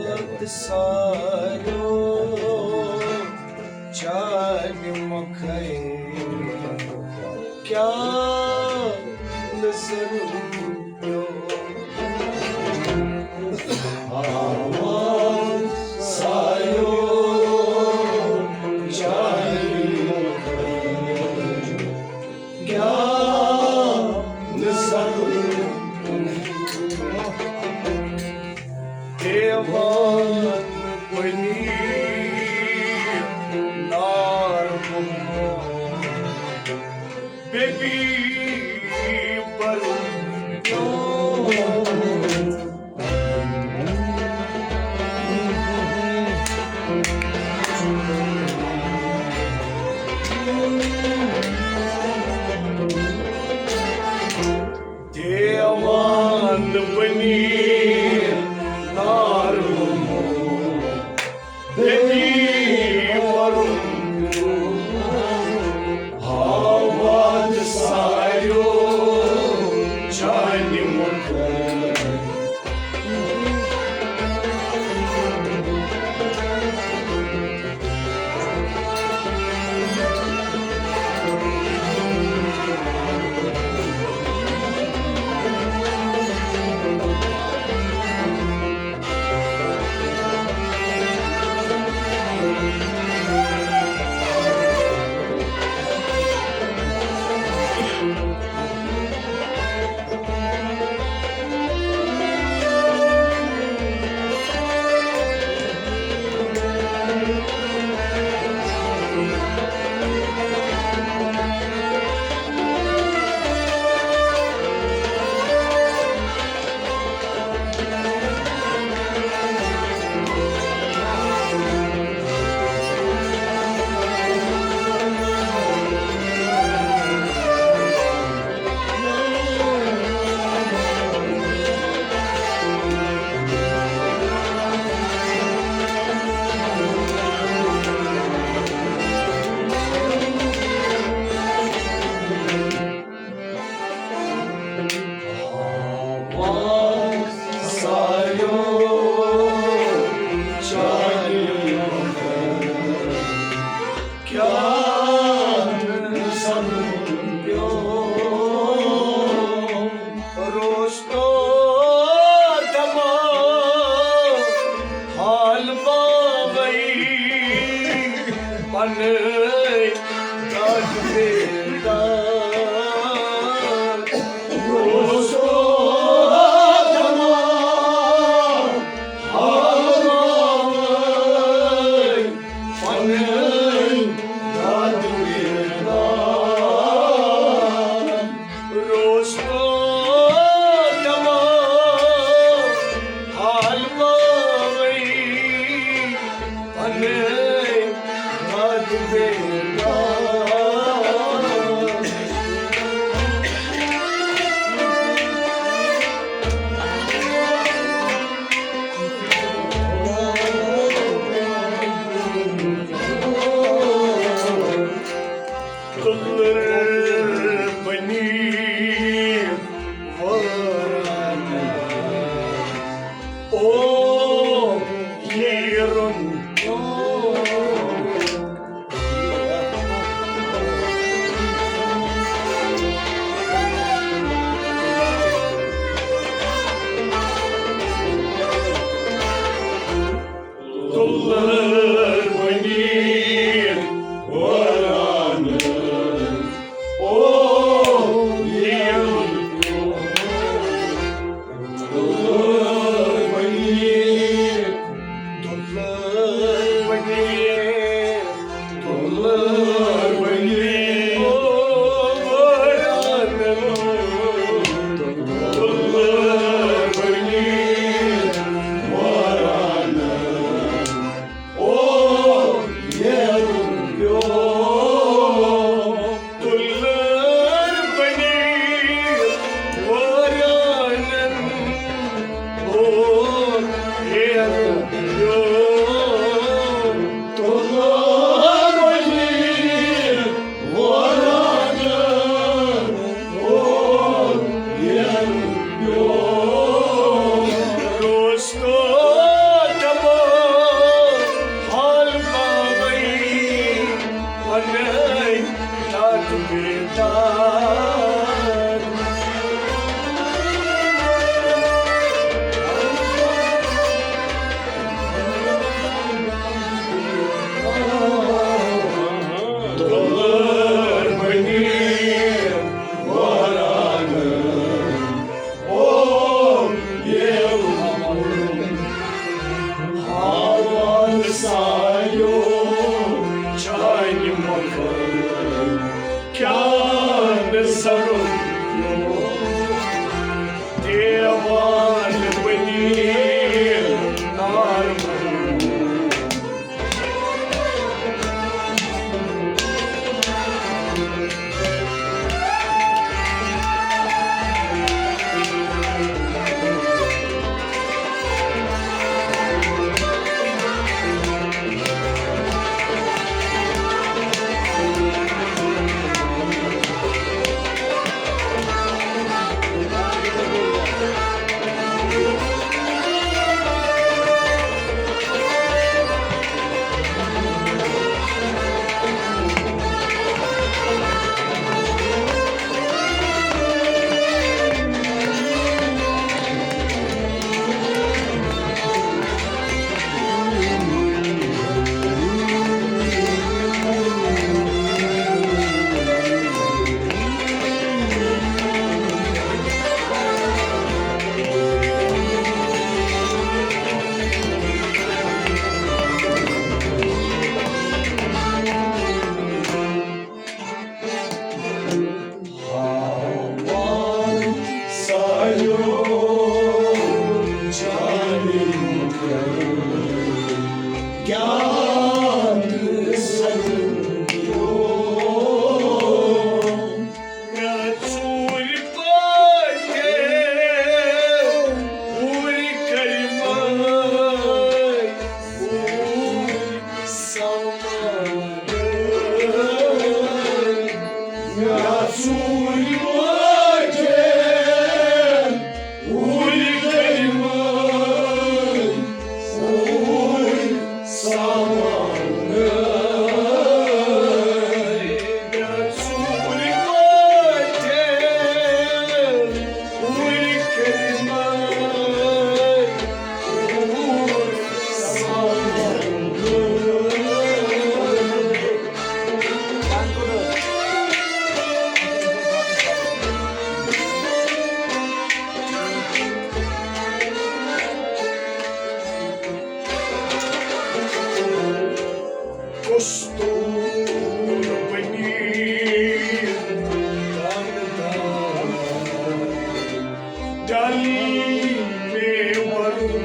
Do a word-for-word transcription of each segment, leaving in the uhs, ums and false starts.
وقت ساریو چانہِ مۄکھے کیٛاہ نظر پیوٚو۔ آواز ساریو چانہِ مۄکھے کیٛاہ نظر دیوان بنی نار محمد، بے بی پر پیوٚو۔ دیوان بنی نار محمد، بے بی پر آواز ساریو چانہِ مۄکھے۔ روشتو دما حال باوی پنٕنۍ داد بیداد۔ روشتو دما حال باوی پنٕنۍ داد بیداد۔ روشتو دما حال باوی پنٕنۍ داد بیداد۔ قبرِ بنی وٲرۍ او ہیرن۔ قصور بنی، دان دان، ڈل میں ورن۔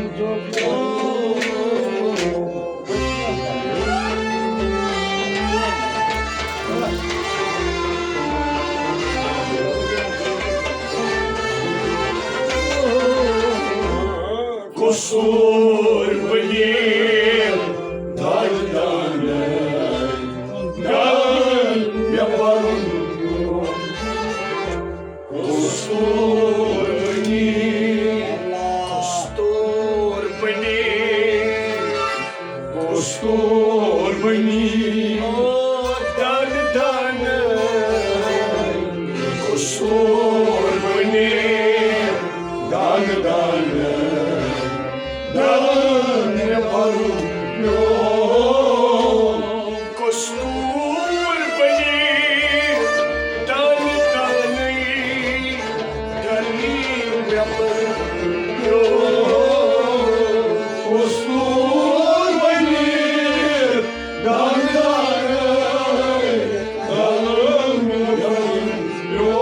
قصور بنی، دان دان، ڈل میں ورن۔ قصور بنی، قصور بنی، قصور بنی، دان دان، قصور بنی، دان دان، دان پرو۔ قصور بنی، دان دان، دان پرو۔ قصور بنی، دان دان، دان پرو۔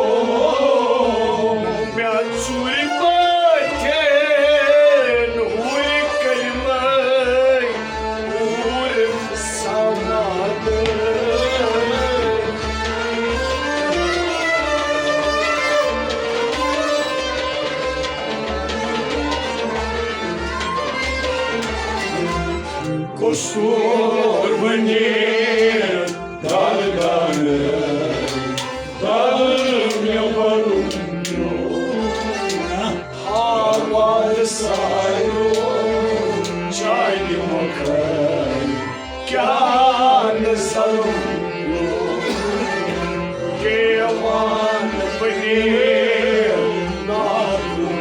مےٚ ژوٗرِ پٲٹھۍ ہُرِ کلمہٕ، ہُر سواد۔ قصور بنی، دان دان، دان مےٚ پرو۔ ہاوار سارو چانہِ مۄکھٕ کیٛاہ نظر۔ دیوان بنی نادُن۔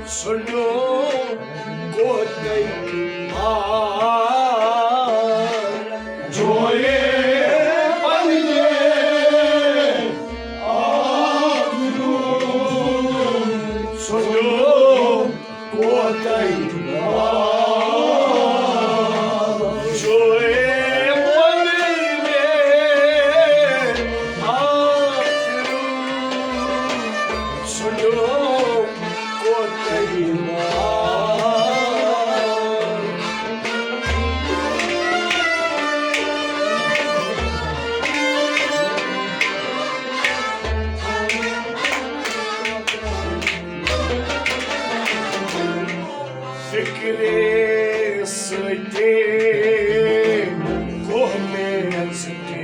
ژھنو کوتاہ آ۔ جوے پننے آ۔ ژھنو کوتاہ آ۔ جوے پننے آ۔ ژھنو کوتاہ آ۔ فکرِ سۭتۍ گوٚو مےٚ ژٕ تہِ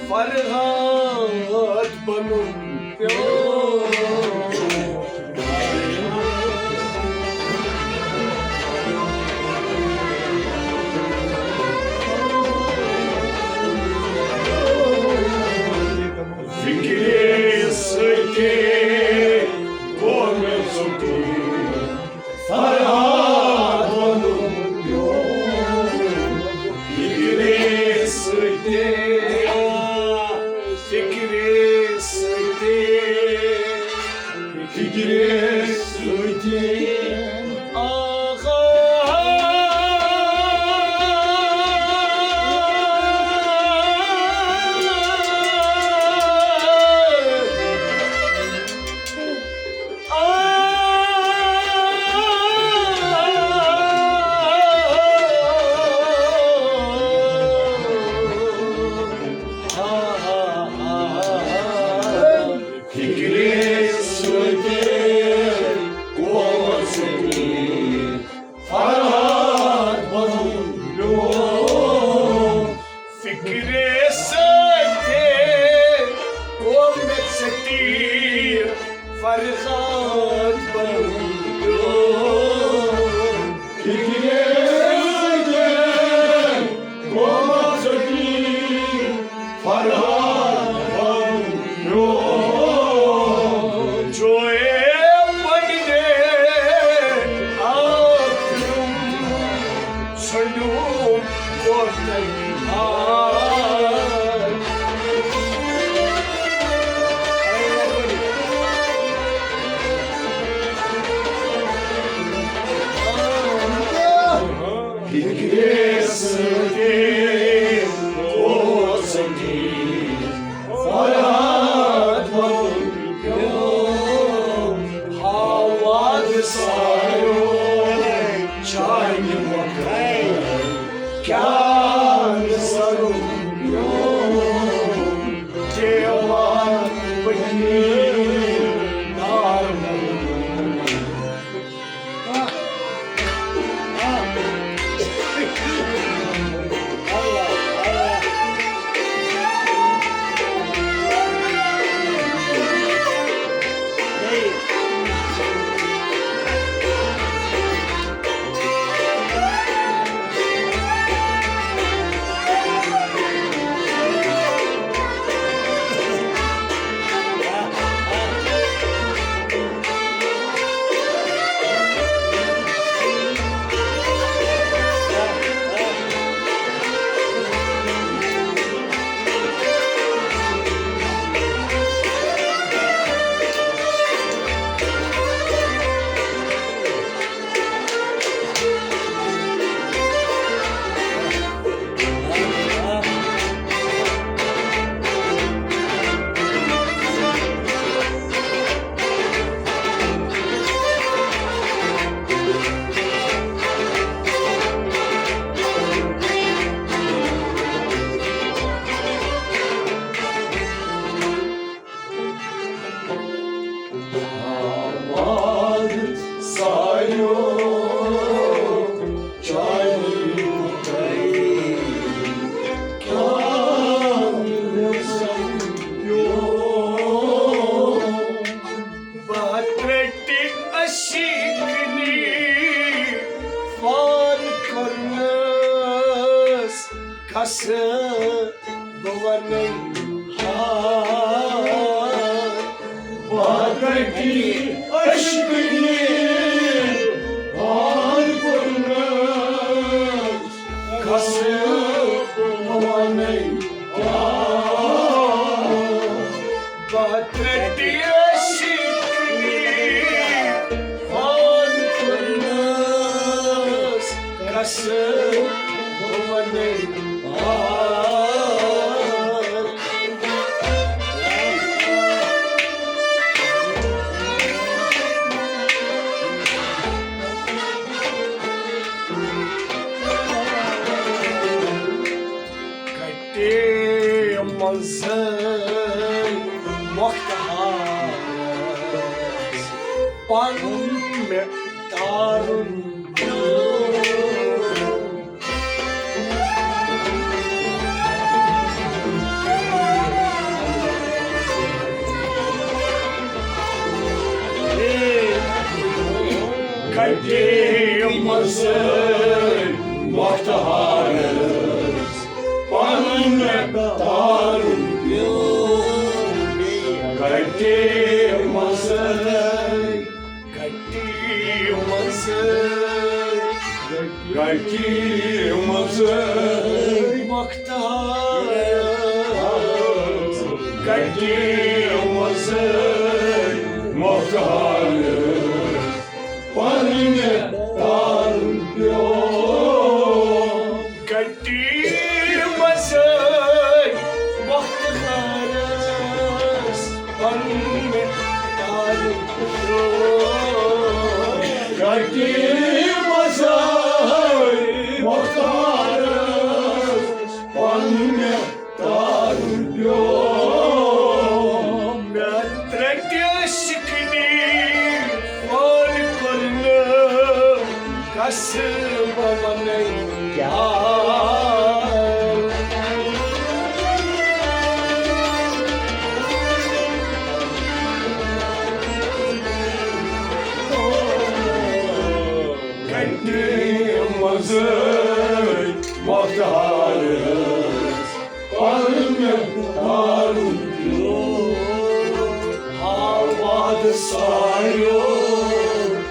فرہاد بنُن پیوٚو۔ فکرِ سۭتۍ گوٚو مےٚ ژٕ تہِ فرہاد بنُن پیوٚو۔ فکرِ سۭتۍ فکرِ سۭتۍ قومس فرحت بنُن پیوم۔ فکرِ سۭتۍ قومس فرحت بنُن پیوم۔ فکرِ سۭتۍ قومس فرحت بنُن پیوم۔ جوے پننہِ آخرم سلوم کوتل آ۔ فکرِ سۭتۍ اوس سنگین فرحت وۄتھُن پیوم۔ ہاواد ساروے چانہِ مۄکھٕ کیٛاہ نہٕ سرُن پیوم۔ دیوان بنی نار آباد ساروے چانہِ مۄکھٕ کیٛاہ نہٕ سپدیو۔ بہٕ ترٛٹہِ عشقنی فال کوٚرنس کس بہٕ وَنَے ہا۔ بہٕ ترٛٹہِ عشقنی فال کوٚرنس کس بہٕ وَنَے ہا۔ بہٕ ترٛٹہِ عشقنی فال کوٚرنس کس بہٕ وَنَے ہا۔ کٹے منٛزٕ مۄختہارس پنُن مےٚ تارُن پیوٚو۔ کٹے منٛزٕ مۄختہارس پنُن مےٚ تارُن پیوٚو۔ کٹے منٛزٕ، کٹے منٛزٕ، کٹے منٛزٕ مۄختہار، کٹے منٛزٕ مۄختہار۔ مےٚ ترٛٹہِ سِکنی پٲدٕ کوٚرمُت، کس بہٕ وَنَے کیٛاہ؟ کَنہِ منٛزٕے مۄختار پرمہِ دارُن پیوٚو، آباد ساریو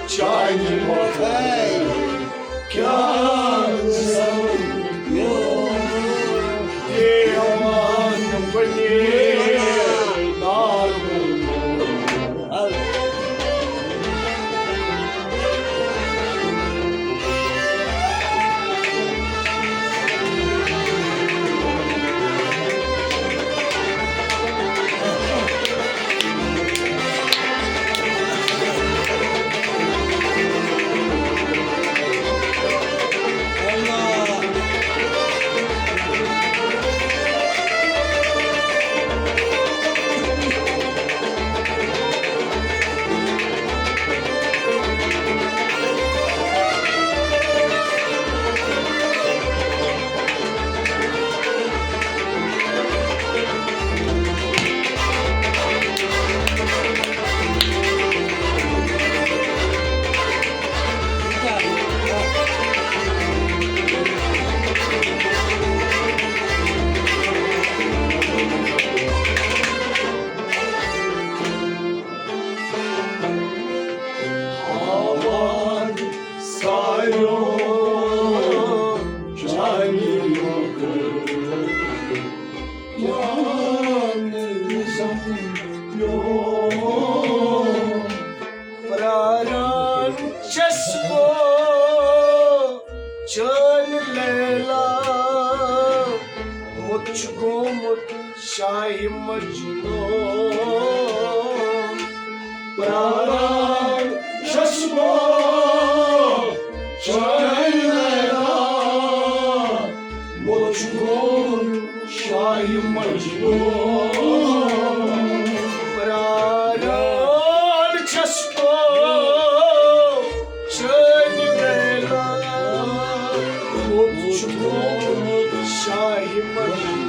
چانہِ مۄکھے کیٛاہ زن پیوٚو۔ دیوان بنے دارُن آباد ساریو چانہِ مۄکھٕ کیٛاہ زن پیوٚو۔ پراران چھَس بہٕ چٲنۍ لیلا، موٚت چھُ گوٚمُت شاہِ مجنون۔ پراران چھَس بہٕ چٲنۍ لیلا، موٚت چھُ گوٚمُت شاہِ مجنون۔ پراران چھَس بہٕ چٲنۍ لیلا، موٚت چھُ گوٚمُت شاہِ مجنون۔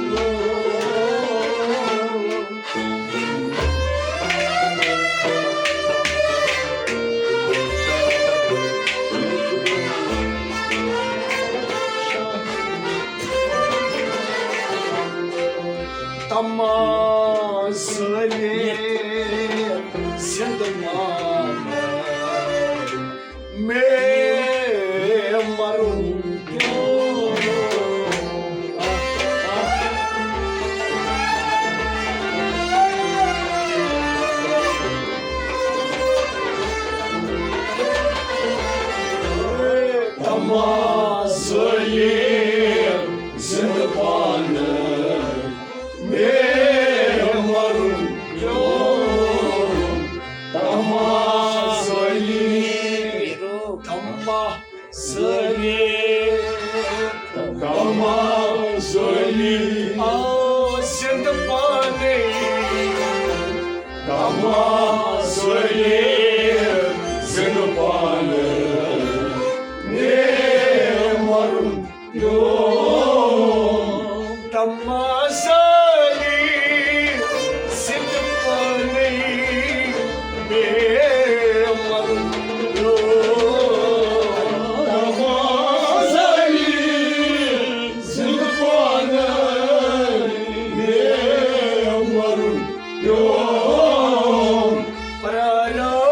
تمام ظٲلِم زِندٕ پانہٕ مےٚ مَرُن پیوٚو۔ تمام ظٲلِم زِندٕ پانہٕ مےٚ مَرُن پیوٚو۔ تمام ظٲلِم، تمام ظٲلِم، تمام ظٲلِم آو زِندٕ پانَے۔ تمام ظٲلِم زِندٕ پانَے مےٚ مَرُن پیوٚو۔ تمام ظٲلِم زِندٕ پانَے مےٚ مَرُن پیوٚو۔ تمام ظٲلِم زِندٕ پانَے مےٚ مَرُن پیوٚو۔ پراران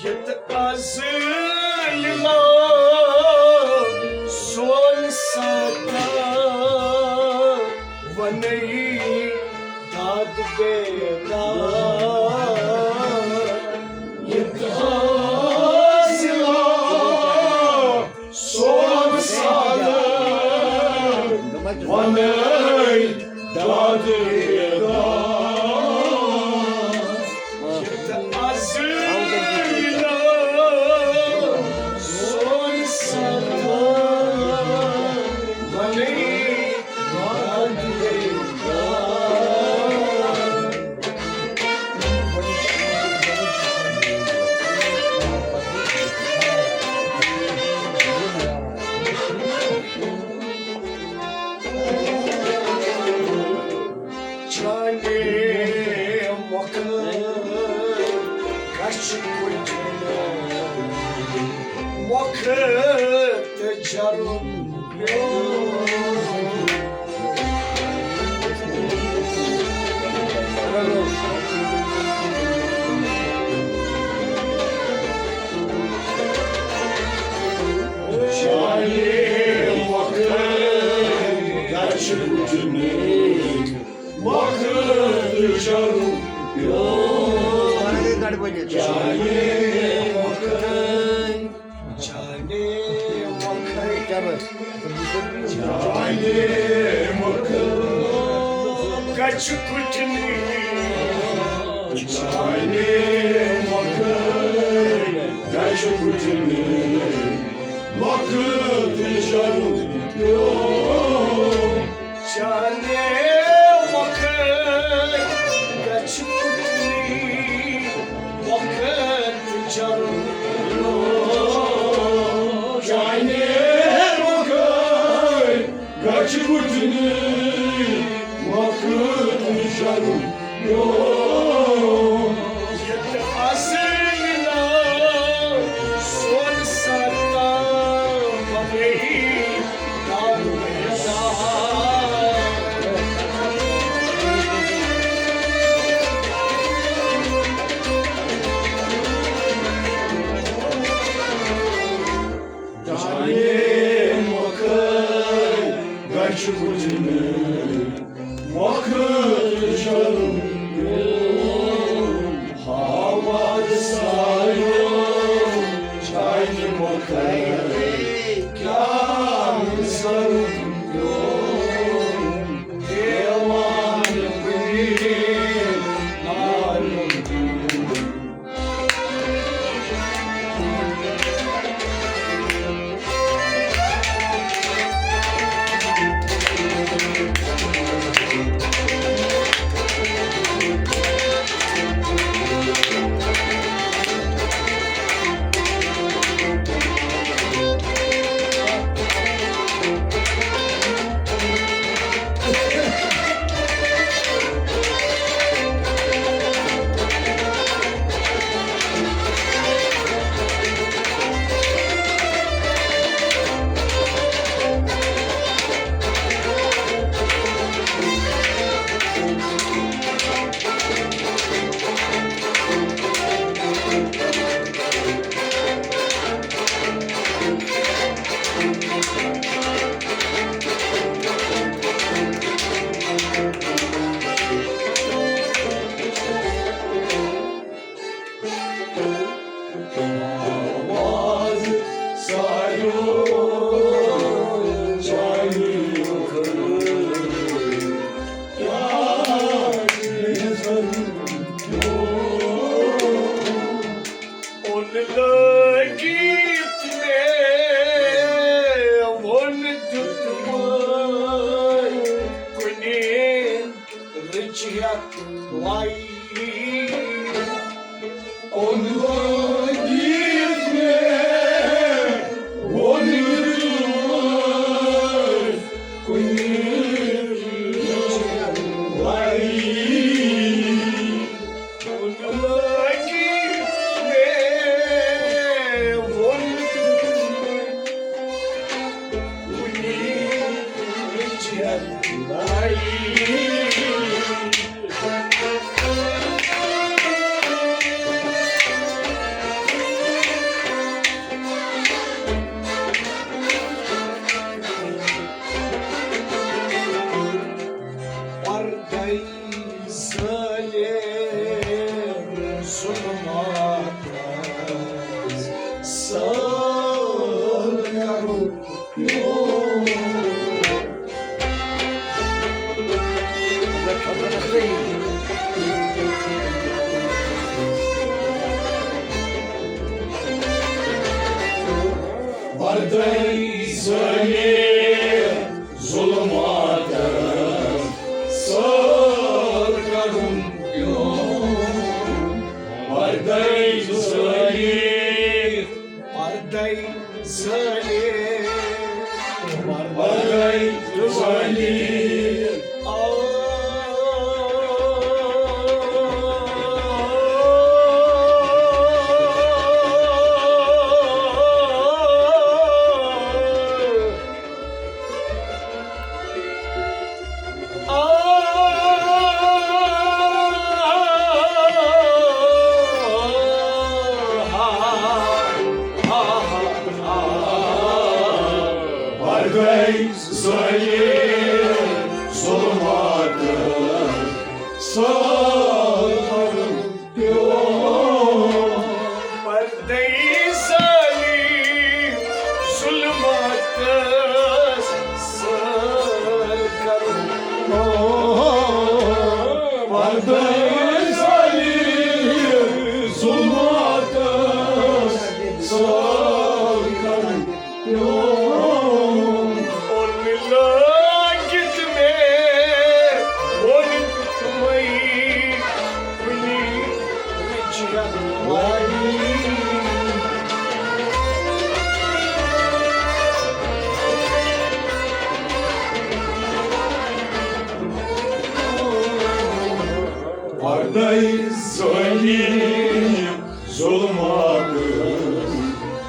یتھ ازل ما سون ساتا ونئی داد بیداد۔ یتھ ازل ما سون ساتا ونئی داد بیداد۔ چانہِ مۄکھٕ گژھِ کُٹھِنۍ، مۄکھٕ تہٕ جرُن پیوٚو۔ چانہِ مۄکھٕ گژھِ کُٹھِنۍ، مۄکھٕ تہٕ جرُن پیوٚو۔ چانہِ مۄکھٕ، چانہِ مۄکھٕ، چانہِ مۄکھٕ گژھِ کُٹھِنۍ، چانہِ مۄکھٕ گژھِ کُٹھِنۍ، مۄکھٕ تہٕ جرُن پیوٚو۔ چانہِ مۄکھٕ گژھِ کُٹھِنۍ، مۄکھٕ تہٕ جرُن پیوٚو۔ چانہِ مۄکھٕ گژھِ کُٹھِنۍ، مۄکھٕ تہٕ جرُن پیوٚو۔ یتھ ازل ما سون ساتا ونئی داد بیداد۔ چانہِ مۄکھٕ گژھِ کُٹھِنۍ، مۄکھٕ تہٕ جرُن پیوٚو۔ ہاوار سایو چانہِ مۄکھٕ کیٛاہ گُزرُن پیوٚو۔ دیوان کُنہِ نالُن پیوٚو۔ Why? Onu gitme, onu gitme, why? Onu gitme, onu gitme, why? Pardai zalim zulmatı sal karun. Pardai zalim zulmatı sal karun. Pardai zalim, pardai zalim, pardai zalim. Pardai zalim zulmatı sal karun. Pardai zalim zulmatı sal karun. Pardai zalim zulmatı sal karun. Onunla gitme, onu tutmayı, bunu ricam var. Pardai zalim zulmatı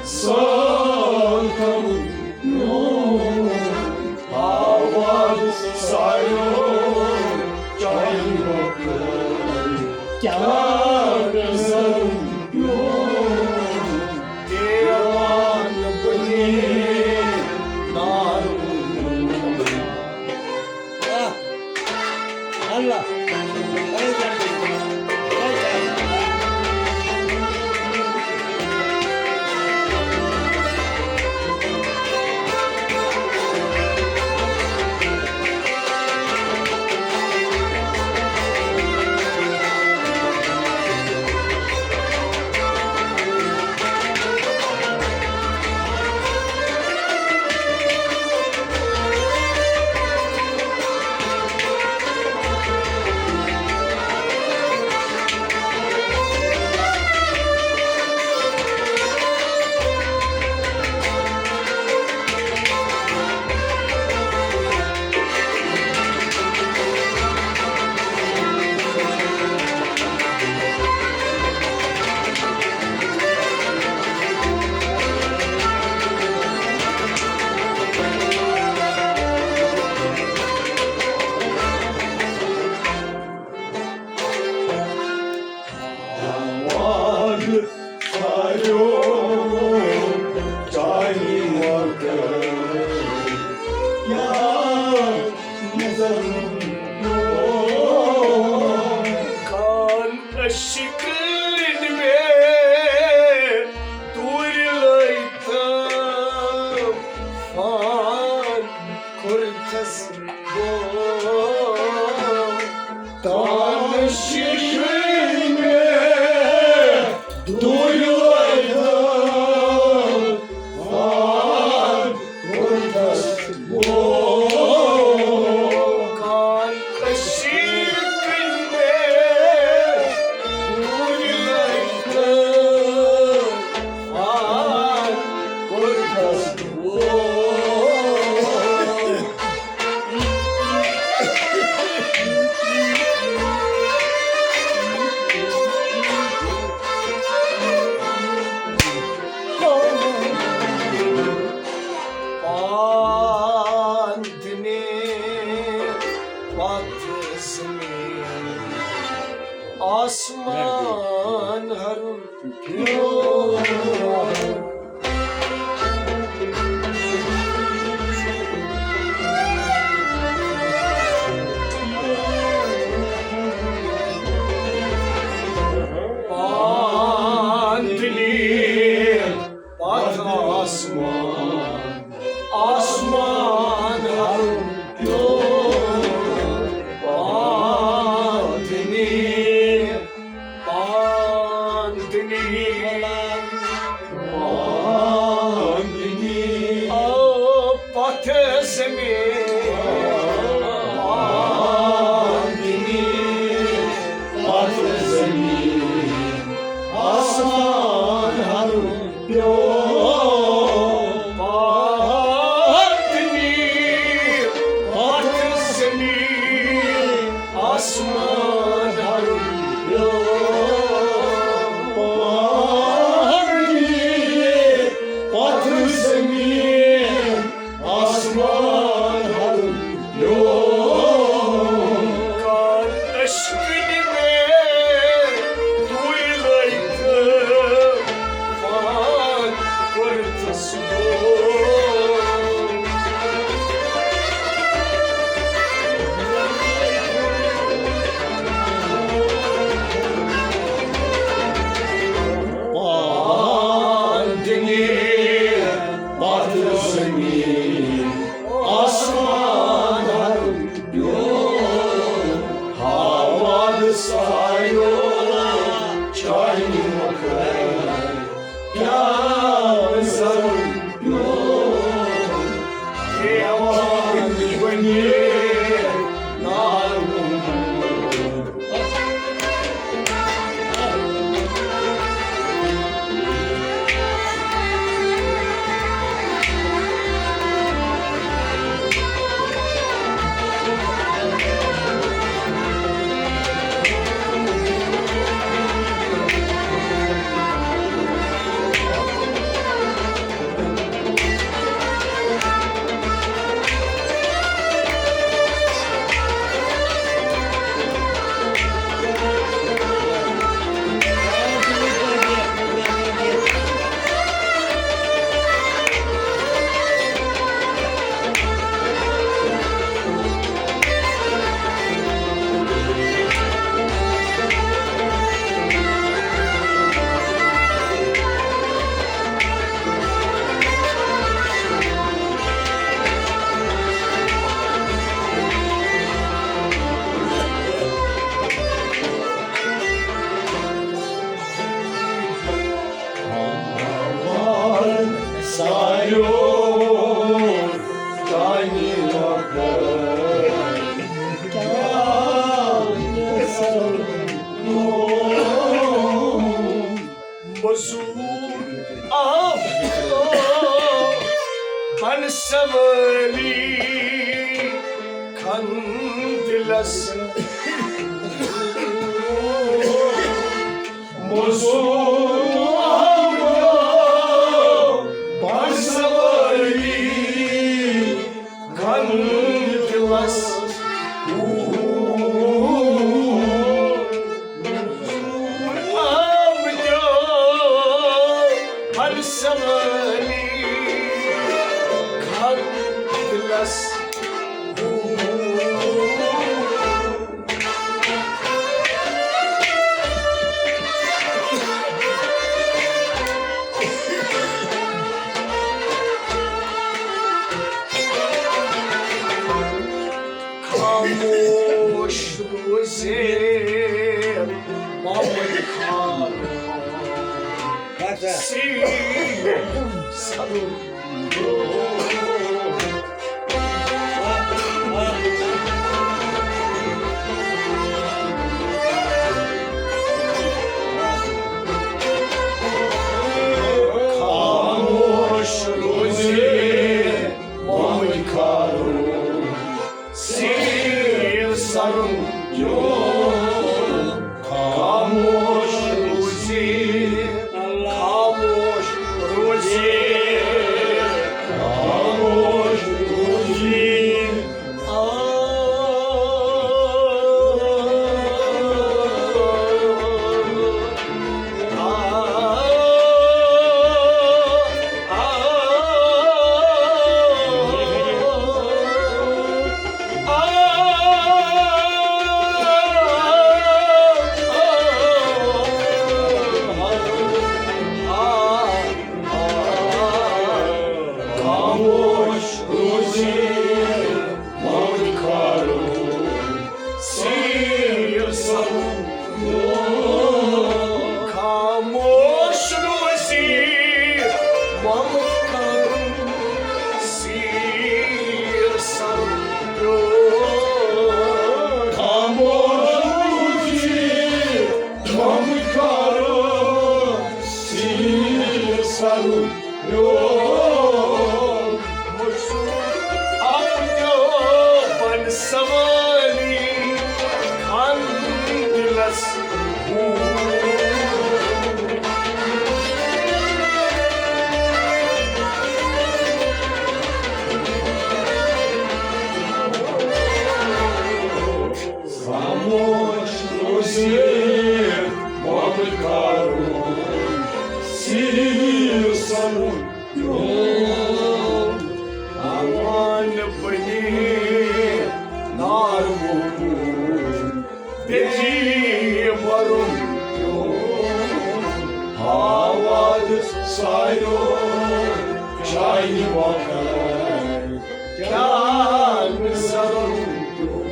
sal karun. Avat sayo çayok kya zalim. Devan bani narun. Ah, Allah. Avat sayo çayok kya zalim. Kan aşıkın ve durlaytım fan kurtas. Tanışırken duyulaydı var ortası bu. Kardeşim آسمان ہرُن پیوٚو۔ پان تہِ نیٖل پتھ آسمان، آسمان ہرُن پیوٚو۔ پان تہِ نیٖل، پان تہِ نیٖل، پان تہِ نیٖل۔ آ، پتھ زمین، پان تہِ نیٖل، پتھ زمین، آسمان ہرُن پیوٚو۔ پتھ نیٖل، پتھ زمین، آسمان ہرُن پیوٚو۔ پتھ نیٖل، پتھ زمین، آسمان ہرُن پیوٚو۔ کر عشقن میں دوٗرِ لٲگِتھ پان کوٚرتھس دوٗر۔ پان تہِ نیٖل، پتھ زمین، آسمان ہرُن پیوٚو۔ ہاواد سایو چانہِ مۄکھٕ کیٛاہ زرُن پیوٚو۔ دیوان بنے نارٕ وُنٛگُر۔ سایو چانہِ مۄکھٕ کیٛاہ سرُن پیوٚو۔ مزور آفتاب بن سوٲلی کھن دلس۔ مزور آفتاب بن سوٲلی کھن دلس۔ آمدیو فلسفانی کھن دلس۔ خاموش روزے محمد خان۔ سرو۔ خاموش روزے محمد خان۔ سیر سرُن پیوٚو۔ خاموش روزی، خاموش روزی، خاموش روزی۔ آ، سایو چانہِ وقت کیٛاہ نظر پیوٚو۔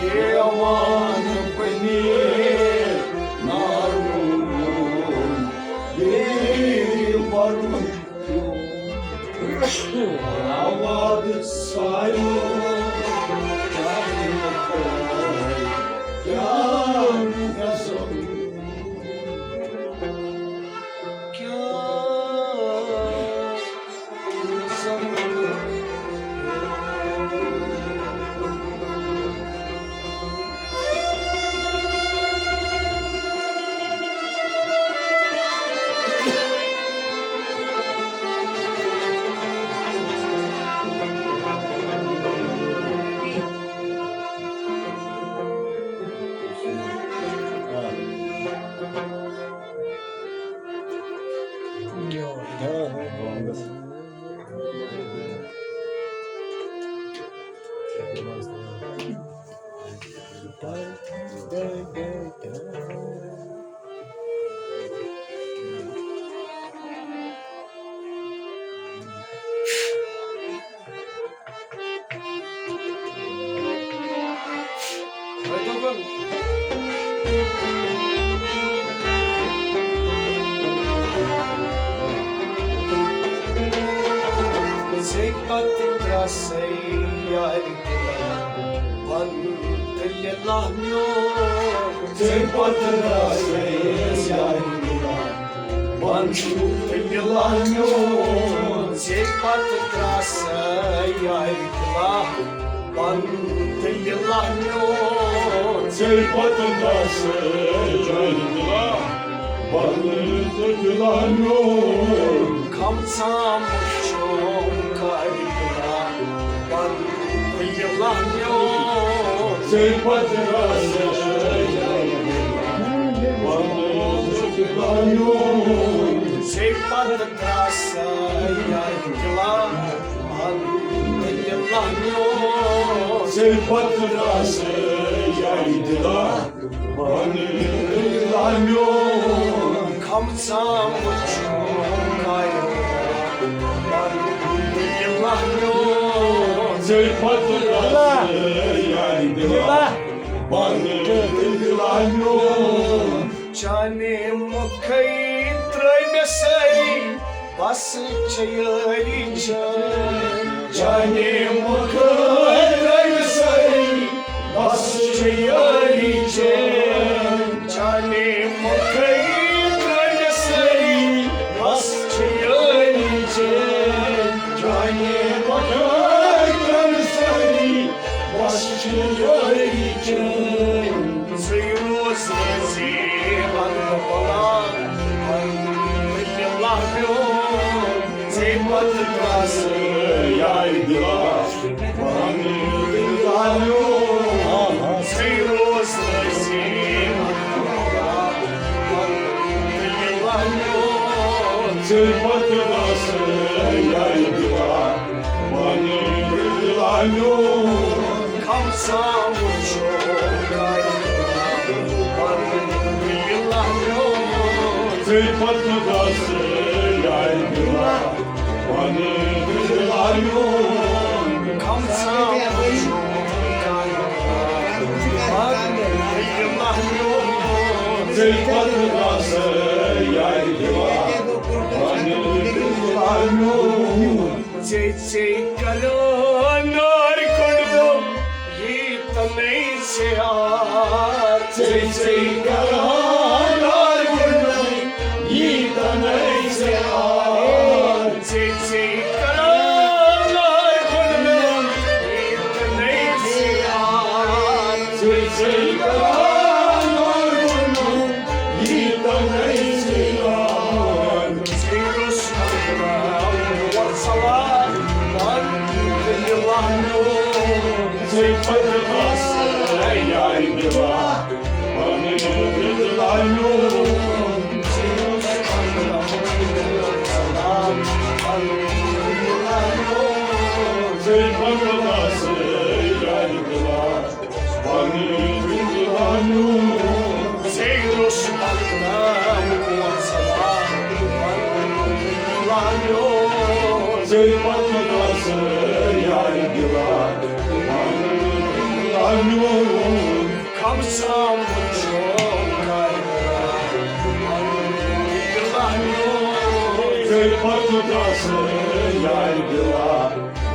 دیوان بنی نارون بیٚیہِ ورُن پیوٚو۔ آباد سایو چانہِ وقت کیٛاہ نظر ژے پتہٕ درٛاسے یارِ دِلہ، وَن تیٚلہِ لَہ میون۔ ژے پتہٕ درٛاسے یارِ دِلہ، وَن تیٚلہِ لَہ میون۔ ژے پتہٕ درٛاسے یارِ دِلہ، وَن تیٚلہِ لَہ میون۔ ژے پتہٕ درٛاسے یارِ دِلہ، وَن تیٚلہِ لَہ میون۔ کھمژام وٕچھُم کارِ دِلہ، وَن تیٚلہِ لَہ میون۔ ژے پتہٕ درٛاسے یارِ دِلہ، وَن تیٚلہِ لَہ میون۔ ژے پتہٕ درٛاسے یارِ دِلہ، وَن تیٚلہِ لَہ میون۔ ژے پتہٕ درٛاسے یارِ دِلہ، وَن تیٚلہِ لَہ میون۔ کھمژام وٕچھُم کارِ دِلہ، وَن تیٚلہِ لَہ میون۔ ژے پتہٕ درٛاسے یارِ دِلہ، وَن تیٚلہِ لَہ میون۔ چانے مُکھے ترٲے مےٚ سٲری، بس چھِ یٲری چٲنۍ۔ چانے مُکھے ترٲے مےٚ سٲری، بس چھِ یٲری چٲنۍ۔ چانے مُکھے ترٲے مےٚ سٲری، بس چھِ یٲری چٲنۍ۔ چانے مُکھے ترٲے مےٚ سٲری، بس چھِ یٲری چٲنۍ۔ ژٕے روز نصیٖبن بلا، وَن تیٚلہِ لَہ میون۔ ژے پتہٕ درٛاسے یارِ دِلہ، وَن تیٚلہِ لَہ میون۔ ژٕے روز نصیٖبن بلا، وَن تیٚلہِ لَہ میون۔ ژے پتہٕ درٛاسے یارِ دِلہ، وَن تیٚلہِ لَہ میون۔ کھمژام وٕچھُم کارِ دِلہ، وَن تیٚلہِ لَہ میون۔ ژے پتہٕ درٛاسے یارِ دِلہ، وَن تیٚلہِ لَہ میون۔ کھمژام وٕچھُم کارِ دِلہ، وَن تیٚلہِ لَہ میون۔ ژے پتہٕ درٛاسے یارِ دِلہ، وَن تیٚلہِ لَہ میون۔ ژے ژے کران نار کنڈو، یی تنے ژے آر۔ ژے ژے کران نار کنڈو، یی تنے ژے آر۔ ژے ژے کران نار کنڈو، یی تنے ژے آر۔ ژے ژے کران نار کنڈو، یی تنے ژے آر۔ ژے روٚس مگر میون سوال، وَن تیٚلہِ لَہ میون۔ ژے پتہٕ درٛاسے یارِ دِلہ، وَن تیٚلہِ لَہ میون۔ ژے روٚس مگر میون سوال، وَن تیٚلہِ لَہ میون۔ ژے پتہٕ درٛاسے یارِ دِلہ، وَن تیٚلہِ لَہ میون۔ ژے روٚس مگر میون سوال، پتہٕ داسہٕ یارِ دِلا، پنُن دِلا میون۔ کم سام وٕچھو کر، پنُن دِلا میون۔ ژے پتہٕ داسہٕ یارِ دِلا،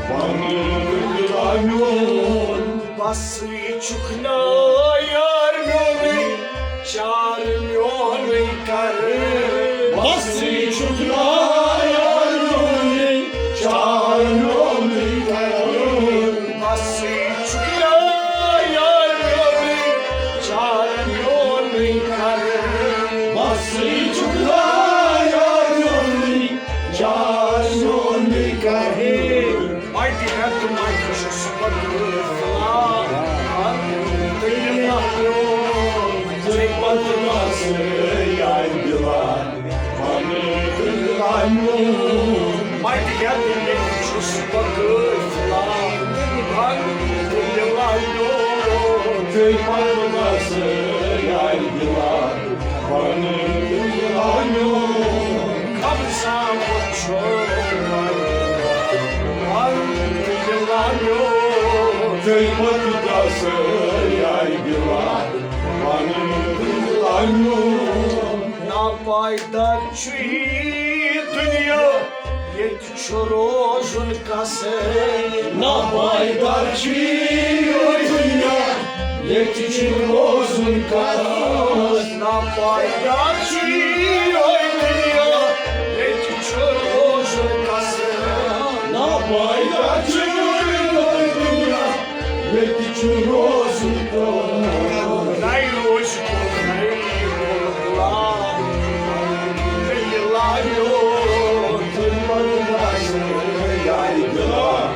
پنُن دِلا میون۔ بسٕے چھُکھ نا یار میونُے، چار میونُے کر۔ بسٕے چھُکھ نا یار میونُے، چار میونُے کر۔ بسٕے چھُکھ نا یار میونُے، چار میونُے کر۔ بسٕے چھُکھ نا یار میونُے، چار میونُے کر۔ مٹہِ ہٮ۪تھ مٹہِ چھُس بہٕ غٲفلا، پنُن دِلا میون۔ ژے پتہٕ داسہٕ یارِ دِلا، پنُن دِلا میون۔ مٹہِ ہٮ۪تھ مٹہِ چھُس بہٕ غٲفلا، پنُن دِلا میون۔ ژے پتہٕ داسہٕ یارِ دِلا، پنُن دِلا میون۔ کم سام وٕچھو کر، پنُن دِلا میون۔ ژے پتہٕ داسہٕ یارِ دِلا، پنُن دِلا میون۔ ناپایدار چھُ یہِ دُنیا، ییٚتہِ چھُ روزُن کس۔ ناپایدار چھُ یہِ دُنیا، ییٚتہِ چھُ روزُن کس۔ ناپایدار چھُ یہِ دُنیا، ییٚتہِ چھُ روزُن کس۔ ناپایدار چھُ یہِ دُنیا، ییٚتہِ چھُ روزُن کس۔ نَے روزِ کُن، نَے روزِ کُن۔ دِلا میون۔ یارِ دِلا،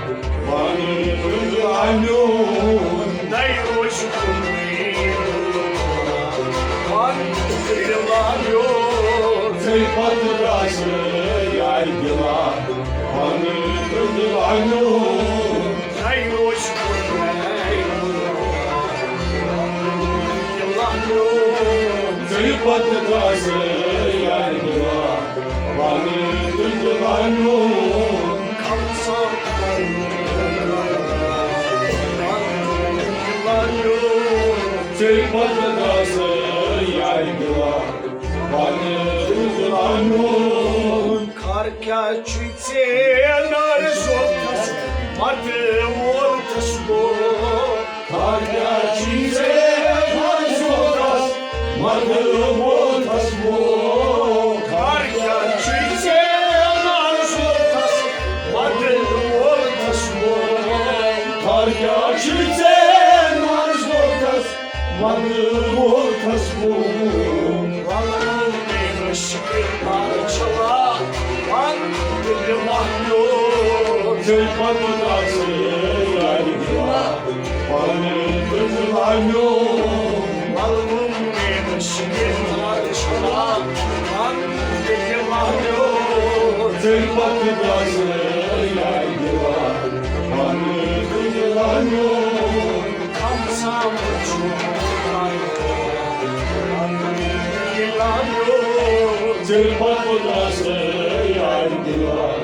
پنُن دِلا میون۔ نَے روزِ کُن، نَے روزِ کُن۔ دِلا میون۔ ژے پتہٕ داسہٕ یارِ دِلا، پنُن دِلا میون۔ نَے روزِ کُن، نَے روزِ کُن۔ دِلا میون۔ ژے پتہٕ داسہٕ یارِ دِلا، پنُن دِلا میون۔ کم سام وٕچھو کر، پنُن دِلا میون۔ ژے پتہٕ داسہٕ یارِ دِلا، پنُن دِلا میون۔ خار کیٛاہ چھُے ژےٚ نارٕ ضوٚرتھس، مدٕ وولتھس بہٕ۔ خار کیٛاہ چھُے ژےٚ نارٕ ضوٚرتھس، مدٕ وولتھس بہٕ۔ خار کیٛاہ چھُے ژےٚ نارٕ ضوٚرتھس، مدٕ وولتھس بہٕ۔ خار کیٛاہ چھُے ژےٚ نارٕ ضوٚرتھس، مدٕ وولتھس بہٕ۔ وَلہٕ مےٚ عشقِ مارچھلا، وَن تہٕ دِلا میون۔ ژے پتہٕ داسہٕ یارِ دِلا، وَن تہٕ دِلا میون۔ وَلہٕ مےٚ عشقِ مارچھلا، وَن تہٕ دِلا میون۔ ژے پتہٕ داسہٕ یارِ دِلا، وَن تہٕ دِلا میون۔ کم سام وٕچھو کر، پنُن دِلا میون۔ ژے پتہٕ داسہٕ یارِ دِلا،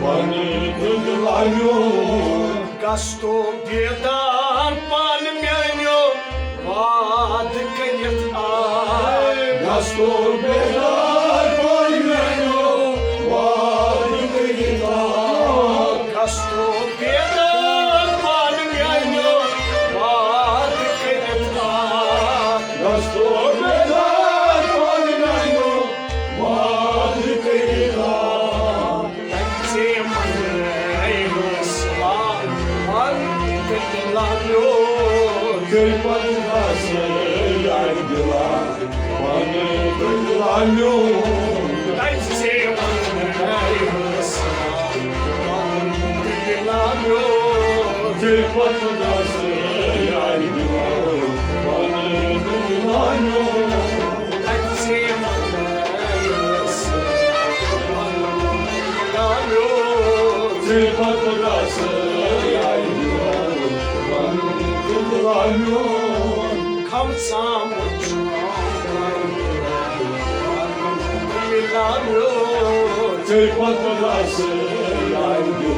پنُن دِلا میون۔ گژھ تو بیدار پانہٕ میٛانیو وعدٕ کٔرِتھ آ۔ گژھ تو بیدار پانہٕ میٛانیو وعدٕ کٔرِتھ آ۔ گژھ تو بیدار پانہٕ میٛانیو وعدٕ کٔرِتھ آ۔ گژھ تو بیدار پانہٕ میٛانیو وعدٕ کٔرِتھ آ۔ ژے منٛگے حوصلہ، وَن تہٕ دِلا میون۔ ژے پتہٕ داسہٕ یارِ دِلا، وَن تہٕ دِلا میون۔ ژے منٛگے حوصلہ، وَن تہٕ دِلا میون۔ ژے پتہٕ داسہٕ یارِ دِلا، وَن تہٕ دِلا میون۔ ژے پتہٕ داسہٕ یارِ دِلا، پنُن دِلا میون۔ کم سام وٕچھو کر، پنُن دِلا میون۔ ژے پتہٕ داسہٕ یارِ دِلا،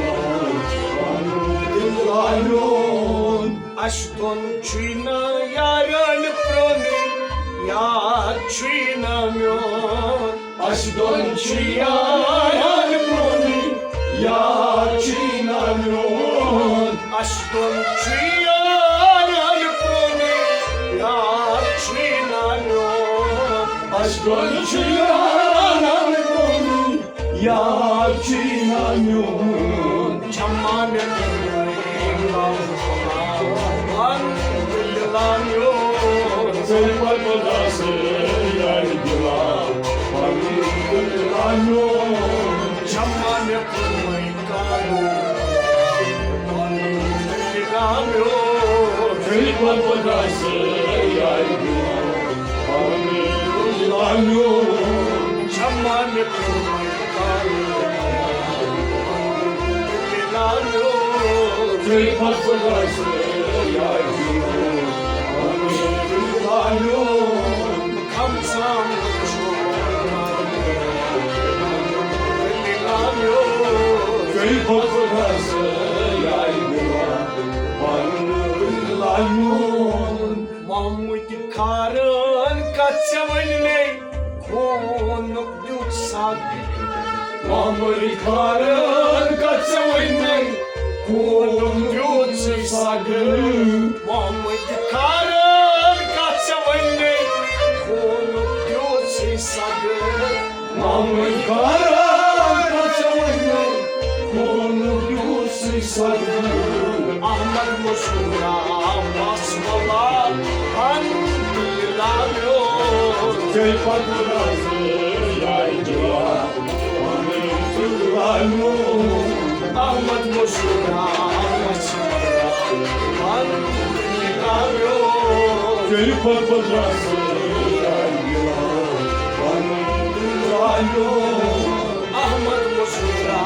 میون۔ اَسہِ دۄن چھُے نہ یارن پرٛونُے، یار چھُے نہ میون۔ اَسہِ دۄن چھُے یارن پرٛونُے، یار چھُے نہ میون۔ اَسہِ دۄن چھُے یارن پرٛونُے، یار چھُے نہ میون۔ اَسہِ دۄن چھُے یارن پرٛونُے، یار چھُے نہ میون۔ چھما مےٚ پنُن دِلا میون۔ ژےٚ پتہٕ پتہٕ آسہٕ یارِ دِلا، پنُن دِلا میون۔ چھما مےٚ پنُن کارو، پنُن دِلا میون۔ ژےٚ پتہٕ پتہٕ آسہٕ یارِ دِلا، پنُن دِلا میون۔ چھما مےٚ پنُن کارو، پنُن دِلا میون۔ ژےٚ پتہٕ پتہٕ آسہٕ یارِ دِلا، پنُن دِلا میون۔ کم سام چھُ دِلا میون۔ ژےٚ پتہٕ پتہٕ آسہٕ یارِ دِلا، پنُن دِلا میون۔ محمد کھارن کتھ ژےٚ ؤنۍ مےٚ، خوٗنُک دیُت سگ۔ محمد کھارن کتھ ژےٚ ؤنۍ مےٚ، خوٗنُک دیُت سگ۔ محمد کھارن کتھ ژےٚ ؤنۍ مےٚ، خوٗنُک دیُت سگ۔ محمد کھارن کتھ ژےٚ ؤنۍ مےٚ، خوٗنُک دیُت سگ۔ احمد مسکرا بس والا، الحمدللہ میون۔ ژےٚ پتہٕ رازٕ یارِ دِلا، الحمدللہ میون۔ احمد مسکرا بس والا، الحمدللہ میون۔ ژےٚ پتہٕ رازٕ یارِ دِلا، الحمدللہ میون۔ احمد مسکرا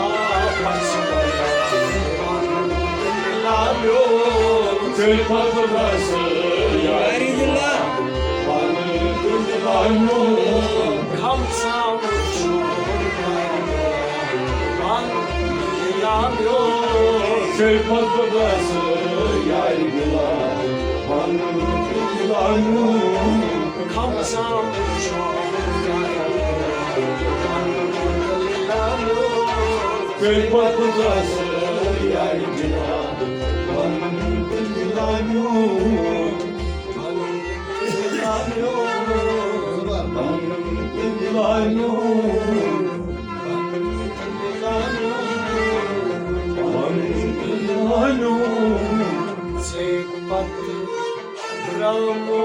بس والا، الحمدللہ میون۔ ژےٚ پتہٕ رازٕ یارِ دِلا، الحمدللہ میون۔ کم سام چھُ الحمدللہ میون۔ ژےٚ پتہٕ رازٕ یارِ دِلا، الحمدللہ میون۔ کم سام چھُ الحمدللہ میون۔ ژےٚ پتہٕ رازٕ یارِ دِلا، الحمدللہ میون۔ ژےٚ پتہٕ درٛامو